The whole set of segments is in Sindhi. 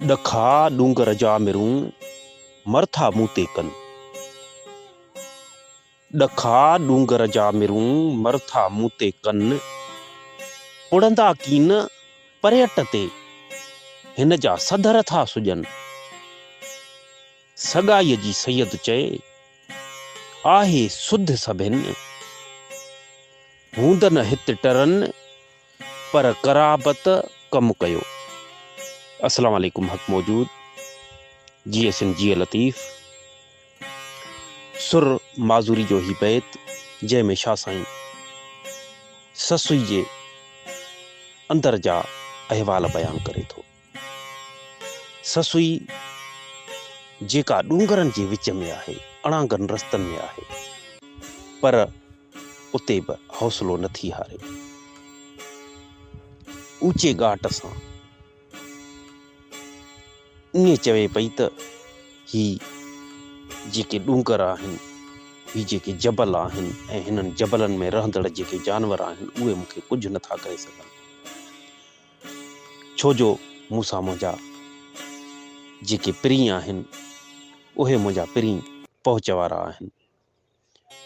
ڏکا ڏونگر جا مرون، مر ٿا مون تي ڪن. ڏکا ڏونگر جا مرون، مر ٿا مون تي ڪن. پڙهندا ڪين پريٽ تي، هن جا سڌر ٿا سڄن. سڳائيء جي سيد چئي، آهي سڌ سڀن. هوند نه هت ٽرن، پر قرابت ڪم ڪيو. السلام عليڪم حق موجود جيئي سنڌ جيئي لطيف سر معذوري جو هي بيت جنهن ۾ شاهه سائين سسئي جي اندر جا احوال بيان ڪري ٿو. سسئي جيڪا ڏونگرن جي وچ ۾ آهي، اڻانگن رستن ۾ آهي پر اتي به حوصلو نه ٿي هاري. اوچي ڳاٽ سان ائين چوي پئي ته هي جيڪي ڏونگر آهن، هي جيڪي جبل آهن ۽ هنن جبلن ۾ رهندڙ جيڪي جانور آهن، اهي مون کي ڪجهه نه ٿا ڪري سگهن. ڇو جو مون سان منهنجا جيڪي پرين آهن، اهي منهنجا پرين پهچ وارا آهن.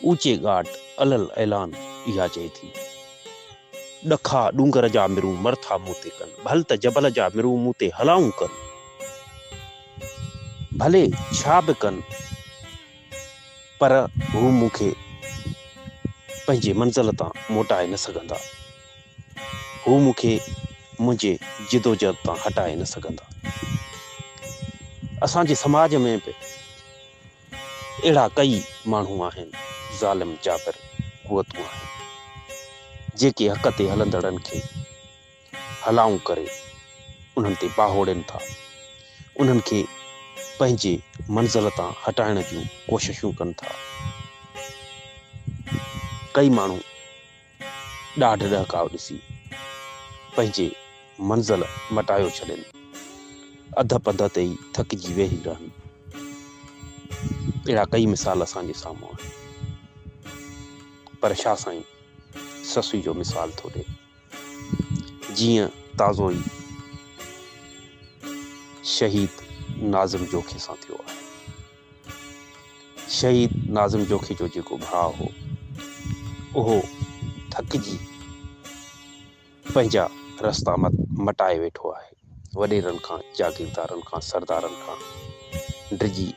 اوچي ڳاٽ الل اعلان اها چئي ٿي. ڏکا ڏونگر جا مرون مر ٿا مون تي ڪن. ڀل ته جبل جا مرون مون تي هلائون ڪن. ڀلي ڇا به ڪن پر هو مون کي پنهنجي منزل تان موٽائي نه سگهندا. هو مون کي منهنجي جدوجهد تان هٽائي نه سگهندا. اسان جي سماج ۾ به اهڙا ڪئي ماڻهو آهن، ظالم جابر قوتون آهن، جيڪي حق تي هلندڙن کي هلائون ڪري انهن تي باهوڙين ٿا، انهن کي پنهنجي منزل تان هٽائڻ جون ڪوششون ڪن ٿا. ڪئي ماڻهو ڏاڍ ڏهڪاء ڏسي پنهنجي منزل مٽايو ڇڏين، اڌ پنڌ تي ئي ٿڪجي ويهي رهن. اهڙا ڪئي مثال اسان جي سامهون آهن. پر شاهه سائين سسئي جو مثال ٿو ڏئي. جيئن تازو ئي شهيد ناظم جوکي سان ٿيو آهي. شهيد ناظم جوکي جو جيڪو ڀاء هو، اهو ٿڪجي پنهنجا رستا مٽائي ويٺو آهي. وڏيرن کان، جاگيردارن کان، سردارن کان ڊڄي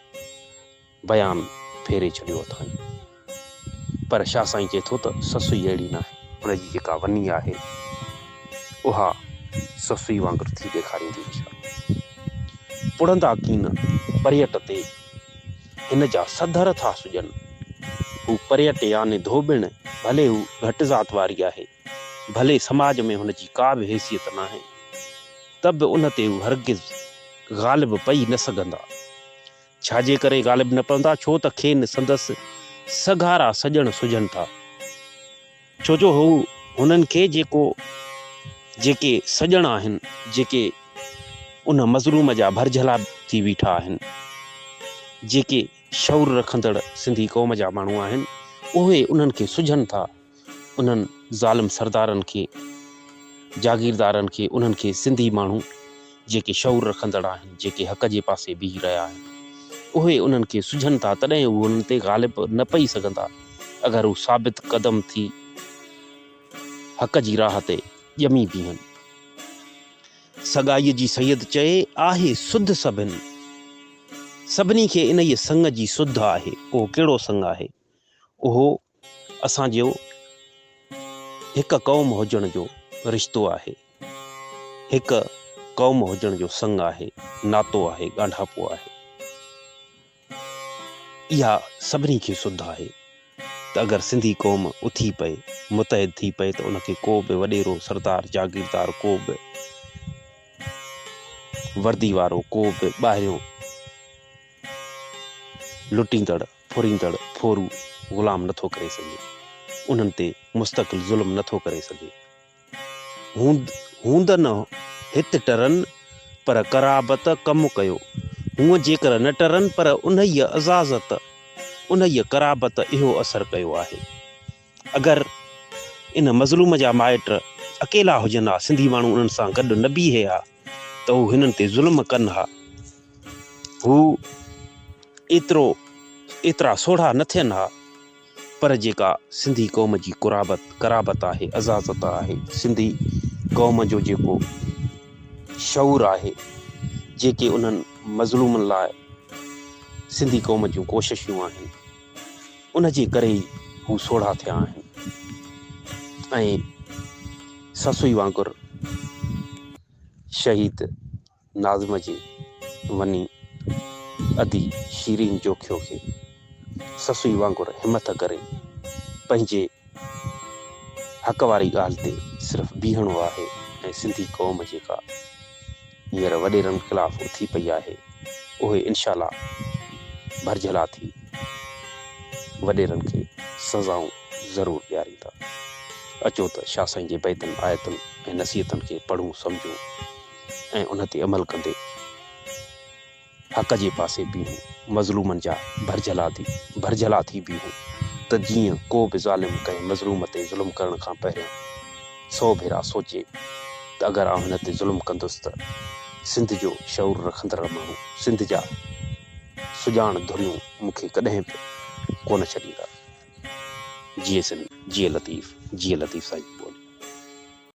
بيان ڦيري ڇڏيو اٿائين. پر شاهه سائين چئي ٿو ته سسئي اهڙي ناهي. هن جي جيڪا وني آهي، اها سسئي وانگر ٿي ڏيکاريندي هجان. پڙهندا ڪين پريٽ تي، هن جا سڌر ٿا سڄن. هو پريٽ يعني ڌوٻڻ، ڀلي هو گهٽ ذات واري آهي، ڀلي سماج ۾ هن جي ڪا به حيثيت ناهي، ته به ان تي هو هرگز غالب پئي نه سگهندا. ڇا جي ڪري غالب نه پوندا؟ ڇو ته کين سندس سگهارا سڄڻ سجهن ٿا. ڇو جو هو هنن کي جيڪو جيڪي سڄڻ آهن، جيڪي ان مظلوم جا ڀرجهلا ٿي بيٺا آهن، جيڪي شعور رکندڙ سنڌي قوم جا ماڻهو آهن، اهي انهن کي سجهن ٿا. انهن ظالم سردارن کي، جاگيردارن کي، انهن کي سنڌي ماڻهو جيڪي شعور رکندڙ آهن، جيڪي حق جي پاسي بيهي رهيا آهن، اهي انهن کي سجهن ٿا، تڏهن هو انهن تي غالب نه پئي سگهندا، اگر هو ثابت قدم ٿي حق جي راهه تي ڄمي بيهن. سڳائيء جي سيد چئي، آهي سڌ سڀن. سڀني کي انهيء سڱ جي سڌ آهي. اهو ڪهڙو سڱ آهي؟ اهو اسان جو هڪ قوم هجڻ جو رشتو آهي، هڪ قوم هجڻ جو سڱ آهي، ناتو آهي، ڳانڍاپو آهي. اها سڀني کي سڌ آهي ته اگر سنڌي قوم اٿي پئي، متحد ٿي پئي ته ان کي ڪو به وڏيرو، سردار، جاگيردار، ڪو به وردي وارو، ڪو به ٻاهريون لٽيندڙ، ڦريندڙ ڦورو غلام نٿو ڪري سگهي، انهن تي مستقل ظلم نٿو ڪري سگهي. هوند هوند نه هت ٽرن، پر قرابت ڪم ڪيو. هونء جيڪر نه ٽرن، پر انهيء عزازت، انهيء قرابت اهو اثر ڪيو آهي. اگر ان مظلوم جا مائٽ اڪيلا هجن ها، سنڌي ماڻهو انهن سان گڏ نه بيهي ها، ته هو هنن تي ظلم ڪن ها. هو ايترو ايترا سوڙها نه ٿين ها، پر جيڪا سنڌي قوم جي قرابت قرابت آهي، عزازت آهي، سنڌي قوم جو جيڪو شعور آهي، جيڪي انهن مظلومن لاء سنڌي قوم جون ڪوششون آهن، ان جي ڪري ئي هو سوڙها ٿيا آهن ۽ سسئي وانگر شهيد ناظم جي وني ادي شيرين جوکيو کي سسئي وانگر همٿ ڪري پنهنجي حق واري ڳالهه تي صرف بيهڻو آهي ۽ سنڌي قوم جيڪا هينئر وڏيرن خلاف اٿي پئي آهي اهي انشاء الله ڀرجهلا ٿي وڏيرن کي سزائون ضرور ڏياريندا. اچو ته شاهه سائين جي بيتن، آيتن ۽ نصيحتن کي پڙهون سمجهون ۽ ان تي عمل ڪندي حق جي پاسي بيهون، مظلومن جا ڀرجهلا ٿي ڀرجهلا ٿي بيهون ته جيئن ڪو به ظالم ڪنهن مظلوم تي ظلم ڪرڻ کان پهريان سو ڀيرا سوچي ته اگر آئون هن تي ظلم ڪندس ته سنڌ جو شعور رکندڙ ماڻهو، سنڌ جا سڄاڻ ڌريون مون کي ڪڏهن به ڪونه ڇڏيندا. جيئي سنڌ، جيئي لطيف، جيئي لطيف سائين.